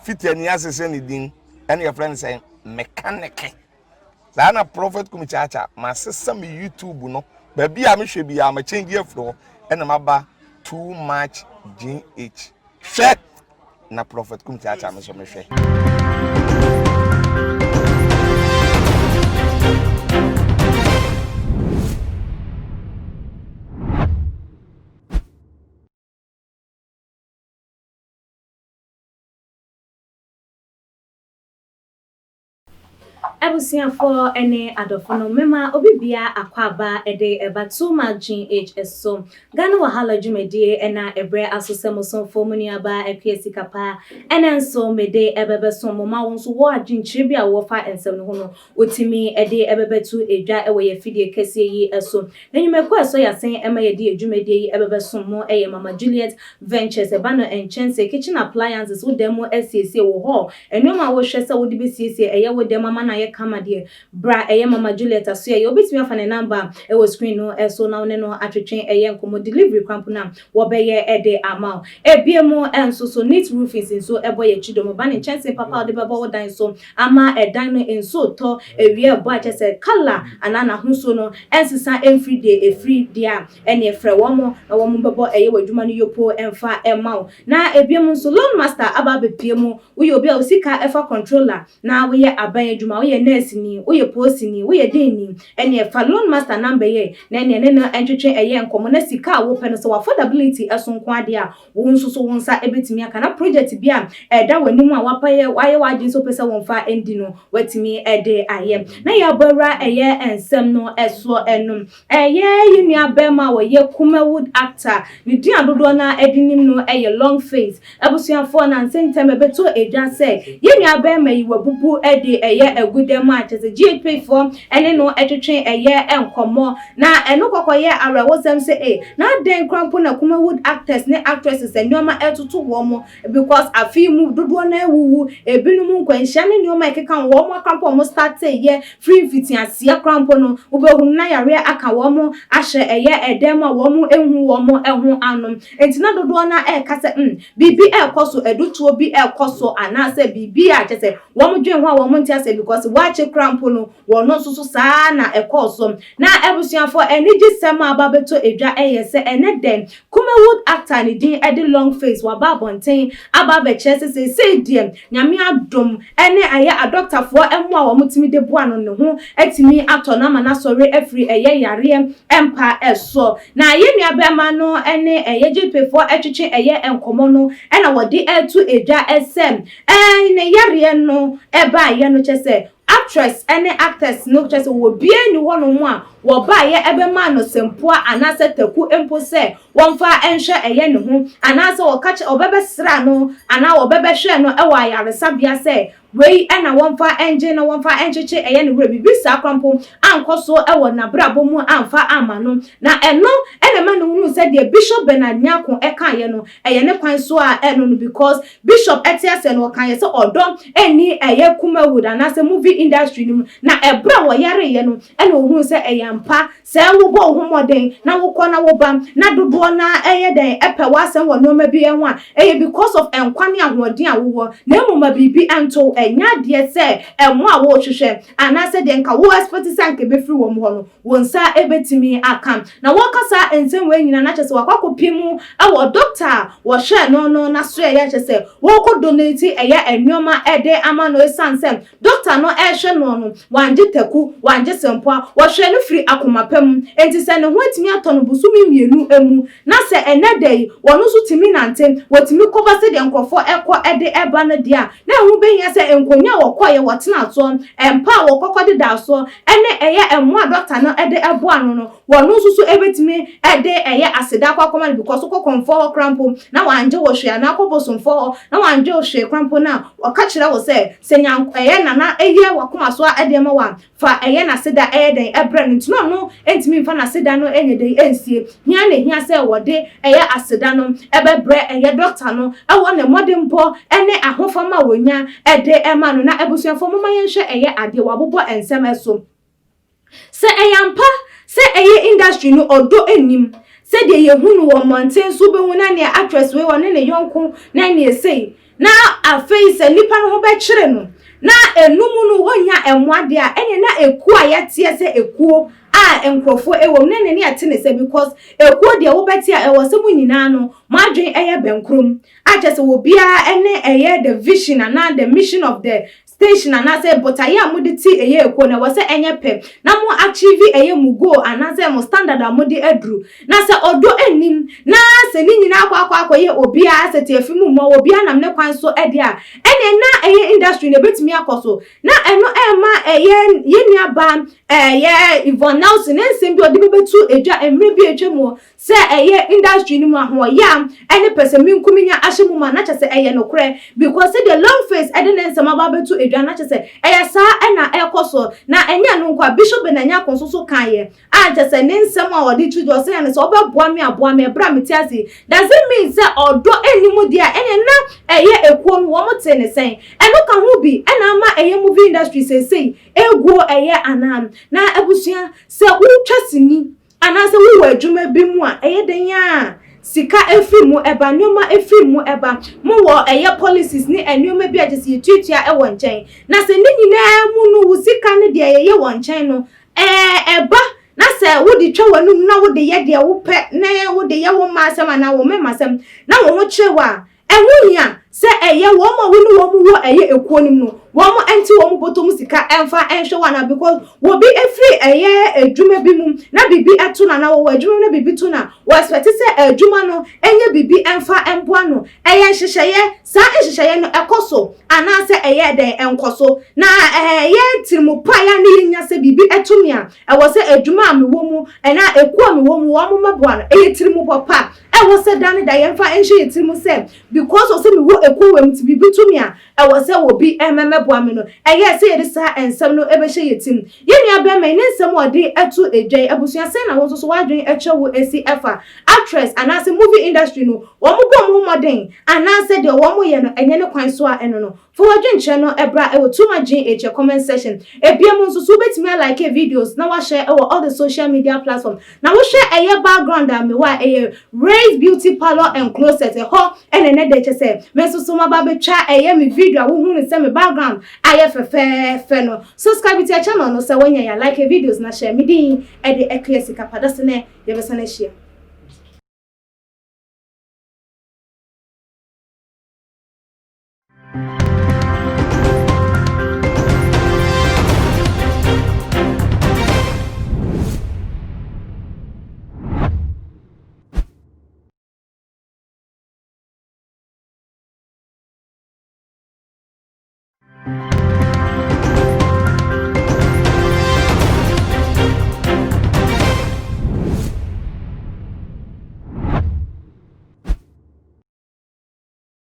Fitiani asesa ne din ɛna yɛfrɛ no sɛ mekaneke. Saa na Prophet Kumi Kyaakya masesa me YouTube no baabi a mehwɛ biara ma change afiri hɔ ɛna maba too much GH. Hwɛ na Prophet Kum Kyaakya me nso mehwɛ. Abusuafoɔ ne adɔfo no mema obi biara akwaaba de ɛba Too Much GH so. Ghana Wahala dwumadie na ɛbrɛ aso sɛ mo somfoɔ mo nuabaa Akua Sika Paa. Ɛnɛ nso mede ɛbɛbɛsom mo ma wo nso wɔ adwenkyerɛ bi a wowɔ fa nsɛm no ho no wotumi de ɛbɛbɛto dwa wɔ yɛn afidie kɛseɛ yi so. Na nnwumakuo a ɛsɔ yɛn asen ma yɛde yɛn dwumadie yi bɛbɛsom mo yɛ Mama Juliet Ventures, ɛba no nkyɛnsee, kitchen appliances, wo dan mu asiesie, wo hall, nnoɔma a wohwɛ sɛ wode bɛsiesie ɛyɛ wo dan mu ama no ayɛ kama deɛ, bra ɛyɛ Mama Juliet asoɛeɛ. Wobɛtumi afa ne number wɔ screen no so na wo ne no atwetwe ɛyɛ nkɔmmɔ, delivery koraa mpo no a wɔbɛyɛ de ama wo. Ɛbiom nso so, Neat Roofings nso bɔ yɛn akyi dɔm, ɛba no nkyɛnsee papa a wode bɛbɔ wo dan so ama ɛdan no nsuo tɔ, awia ɛbɔ a kyerɛ sɛ colour anaa n'ahosuo no ɛnsesa ɛmfiri deɛ ɛfiri deɛ a ɛneɛ frɛ wɔn na wɔn bɛbɔ ɛyɛ w'adwuma no yopoo ɛmfa ɛma wo. Na ɛbiom nso loan master aba abɛpue mu, woyɛ obi a wo sika ɛfa controller na woyɛ aban adwuma, woyɛ nurse ni, woyɛ poosini, woyɛ dɛn ni, ɛneɛ fa loan master number yɛ na ɛneɛ ne no ɛntwetwe ɛyɛ nkɔmmɔ na sika a wopɛ no sɛ w'affordability ɛso nko ara deɛ a Wo nso so wo nsa bɛtumi aka na project bi a ɛda w'anim a wapayɛ wayɛ w'adwene sɛ wopɛ sɛ wo mfa ndi no watumi de ayɛ. Na yɛabɔ awura ɛyɛ nsɛm no soɔ no, ɛyɛ yɛn nua barima a ɔyɛ Kumawood actor, ne din a dodoɔ no ara de nim no yɛ Long Face. Abusuafoɔ, nansa ntam ɛbɛtɔ dwa sɛ yɛn nua barima yi wabubu de ɛyɛ aguda mu a kyerɛ sɛ GHP foɔ ne no twetwe ɛyɛ nkɔmmɔ na ɛno kɔkɔyɛ awerɛhosɛm sɛ ei Na adɛn koraa mpo na Kumawood actors ne actresses nneɛma ɛtoto wɔn because afe yi mu dodoɔ no ara awuwu, ebinom nkwanhyia ne nneɛma a ɛkeka ho, wɔn koraa mpo a wɔn startee yɛ firi mfitiaseɛ koraa mpo no wobɛhunu na yareɛ aka wɔn ahyɛ ɛyɛ ɛdan mu a wɔn nhu wɔn ho ano. Nti na dodoɔ no ara ɛreka sɛ hmm biribi ɛrekɔ so, adutoɔ bi ɛrekɔ so anaasɛ biribi a kyerɛ sɛ wɔn dwen ho a wɔn nte aseɛ because waakye koraa mpo no Wɔn nso so saa ara na ɛkɔɔ so. Na abusuafoɔ, anigyesɛm a aba abɛtɔ dwa yɛ sɛ ɛnnɛ dɛn, Kumawood actor a ne din de Long Face waba abɔnten aba abɛkyerɛ sɛ seesei deɛ Nyame adom ne ɛyɛ adɔktafoɔ mmoa a wɔtumi de boa no ne ho atumi atɔ no ama no asɔre afiri ɛyɛ yareɛ mpa soɔ. Na yɛn nuabarima no ne ɛyɛ Gypefoɔ twetwe ɛyɛ nkɔmmɔ no na wɔde reto dwa sɛ ɛɛ ne yareɛ no baeɛ no kyerɛ sɛ Actress ne actors no kyerɛ sɛ obiara nni hɔnom a wɔbaeɛ bɛmaa no sɛmpoa anaasɛ taku mpo sɛ wɔmfa nhwɛ ɛyɛ ne ho anaasɛ wɔka kyerɛ wɔbɛbɛsra no anaa wɔbɛbɛhwɛ no wɔ ayaresabea sɛ wei na wɔmfa ngye na wɔmfa nkyekye ɛyɛ ne werɛ. Biribi saa koraa mpo ankɔ so wɔ n'abrabɔ mu amfa amma no. Na ɛno na ɛma no hunuu sɛ deɛ Bishop Bernard Nyarko kaeɛ no ɛyɛ ne kwan so a ɛno no because Bishop ɛte aseɛ no ɔkaeɛ sɛ ɔdɔ nni ɛyɛ Kumawood anaasɛ movie industry no mu na ɛberɛ a ɔyareeɛ no ɛna ɔhuu sɛ ɛyɛ ampa sɛ wobɔ wo ho mmɔden na wokɔ na woba na dodoɔ no ara ɛyɛ dɛn ɛpɛ w'asɛm wɔ nnoɔma bi ho a ɛyɛ because of nkwa ne ahoɔden a wowɔ na mmom ma biribi nto wo ɛnyɛ adeɛ sɛ ɛmo a worehwehwɛ anaasɛ deɛ nka wo expect sɛ anka ɛbɛfiri wɔn hɔ no wo nsa bɛtumi aka. Na wɔreka saa nsɛm wei nyinaa na kyerɛ sɛ wakɔ akɔpie mu wɔ dɔkta a wɔhwɛɛ no no n'asoɛeɛ a kyerɛ sɛ wɔrekɔ donate ɛyɛ nnoɔma de ama no ɛsiane sɛ dɔkta no rehwɛ noɔ no wangye taku, wangye sempoa, wɔhwɛɛ no firi akoma pa mu. Enti sɛ ne ho atumi atɔ no bosome mmienu mu na sɛ ɛnnɛ da yi wɔn nso tumi nante, wɔtumi kɔba sɛdeɛ nkorɔfoɔ kɔ de ba no deɛ a, na ɛho bɛhia sɛ nkonnwa a wɔkɔeɛ wɔtenaa soɔ, mpa a wɔkɔkɔ dedaa soɔ, ne ɛyɛ mmoa a dɔkta no de boa no no, wɔn nso so bɛtumi de ɛyɛ aseda akɔ akɔma no because wokɔ kɔmfoɔ hɔ koraa mpo na wangye wo hwee anaa wokɔ bosomfoɔ hɔ na wangye wo hwee koraa mpo no a, wɔka kyerɛ wo sɛ, sɛ nyank ɛyɛ nana yɛ w'akoma so adeɛ ma wo a, Fa ɛyɛ n'aseda ɛyɛ dɛn ɛbrɛ no nti na ɔno ntumi mfa n'aseda no nyɛ dɛn nsie. Hia na ehia sɛ wɔde ɛyɛ aseda no ɛbɛbrɛ ɛyɛ dɔkta no ɛwɔ ne mmɔdenbɔ ɛne ahofama a wɔnya ɛde ɛma no. Na abusuafoɔ momma yɛnhwɛ ɛyɛ adeɛ wɔabobɔ nsɛm ɛso. Sɛ ɛyɛ ampa sɛ ɛyɛ industry no ɔdɔ nnim sɛdeɛ yɛhu no wɔ mmɔnten so wobɛhu na neɛ actress wei ɔne ne yɔnko na neɛ sei. Na afei sɛ nipa no ho bɛkyere no na ɛno mu no wɔnnya mmoa deɛ a, ɛneɛ na ekuo a yɛteɛ sɛ ekuo a nkorɔfoɔ ɛwɔ mu no ɛneɛ ne yɛte ne sɛ because ekuo deɛ wobɛte a ɛwɔ sɛ mo nyinaa no mo adwene ɛyɛ bɛnkorom a kyerɛ sɛ obiara ɛne ɛyɛ the vision anaa the mission of the station anaasɛ botaeɛ a mode te ɛyɛ ekuo no ɛwɔ sɛ ɛnyɛ pɛ na mo achieve ɛyɛ mo goal anaasɛ mo standard a mode aduru. Na sɛ ɔdɔ nnim na sɛ ne nyinaa akɔ akɔ akɔyɛ obiara sɛ tiafi mu mmɔ obiara nam ne kwan so deɛ a, ɛneɛ na ɛyɛ industry no ɛbɛtumi akɔ so. Na ɛno ɛmma ɛyɛ yɛn nua baa ɛyɛ Yvonne Nelson ne nsɛm bi a ɔde bɛbɛtu dwa mmerɛ bi a atwa mu sɛ ɛyɛ industry no mu ahoɔyaa ne pɛsɛmenkominya ahyɛ mu ma na kyerɛ sɛ ɛyɛ nokorɛ because sɛdeɛ Longface de ne nsɛm aba abɛto dwa no na kyerɛ sɛ ɛyɛ saa na ɛrekɔ soɔ. Na ɛnyɛ ɛno nko a, Bishop Bernard Nyarko nso so kaeɛ a kyerɛ sɛ ne nsɛm a ɔde to dwa ɔsɛ ne sɛ ɔbɛboa me aboa me ɛberɛ a mete ase yi does it mean sɛ ɔdɔ nni mu deɛ a ɛneɛ na ɛyɛ ekuo no wɔn te ne sɛn? Ɛno ka ho bi ɛna ama ɛyɛ movie industry seesei ɛguo ɛyɛ anaa? Na abusua sɛ wotwa sini anaasɛ wowɔ adwuma bi mu a ɛyɛ dɛn a sika firi mu ba, nneɛma firi mu ba, mowɔ ɛyɛ policies ne nneɛma bi a kyerɛ sɛ yɛtuatua wɔ nkyɛn. Na sɛ ne nyinaa mu no wo sika no deɛ yɛyɛ wɔ nkyɛn no ɛba na sɛ wode twa w'anum na wode yɛ deɛ wopɛ na wode yɛ wo mma asɛm anaa wo mmarima asɛm na wo ho kyere wo a, ɛho hia sɛ ɛyɛ wɔn a wo ne wɔn wɔ ɛyɛ ekuo no mu no, wɔn nte wɔn bɔtɔ mu sika mfa nhwɛ wo anaa because obi firi ɛyɛ adwuma bi mu na biribi to no anaa wɔwɔ adwuma mu na biribi to no a, wɔ expect sɛ adwuma no nyɛ biribi mfa mboa no. Ɛyɛ nhyehyɛeɛ, saa nhyehyɛeɛ no ɛkɔ so anaasɛ ɛyɛ dɛn ɛnkɔ so. Na ɛyɛ tirimupɔ a yɛ a na yɛnya sɛ biribi to me a, ɛwɔ sɛ adwuma a mewɔ mu anaa ekuo a mewɔ mu wɔn mmɛboa no. Ɛyɛ tirimupɔ pa a ɛwɔ sɛ da ne da yɛmfa nhyɛ yɛn tirim sɛ because of sɛ mewɔ ekuo wei mu nti biribi to me a, ɛwɔ sɛ obi mmɛboa me no. Ɛyɛ sɛ yɛde saa nsɛm no bɛhyɛ yɛn tirim. Yɛn nua barima yi ne nsɛm a ɔde to dwa yi, abusua sɛn na wo nso so w'adwene kyerɛ wo si fa actress anaasɛ movie industry no, wɔn bɔ wɔn ho mmɔden anaasɛ deɛ wɔn yɛ no ɛnyɛ ne kwan so a ɛno no? Fa w'adwenkyerɛ no bra wɔ Too Much GH comment section. Ebia nso so wobɛtumi a like videos na wa share wɔ all the social media platform. Na wohwɛ ɛyɛ background a mewɔ a ɛyɛ Rays Beauty Parlour and Closet ɛhɔ ɛna ɛnɛ da kyɛ sɛ me nso so maba abɛtwa ɛyɛ me video a wohu no sɛ me background ayɛ fɛfɛɛfɛ no. Subscribe to channel no sɛ woanya yɛ like videos na share. Me din ɛde Akua Sika Pa. Dasene yɛbɛsan ahyia.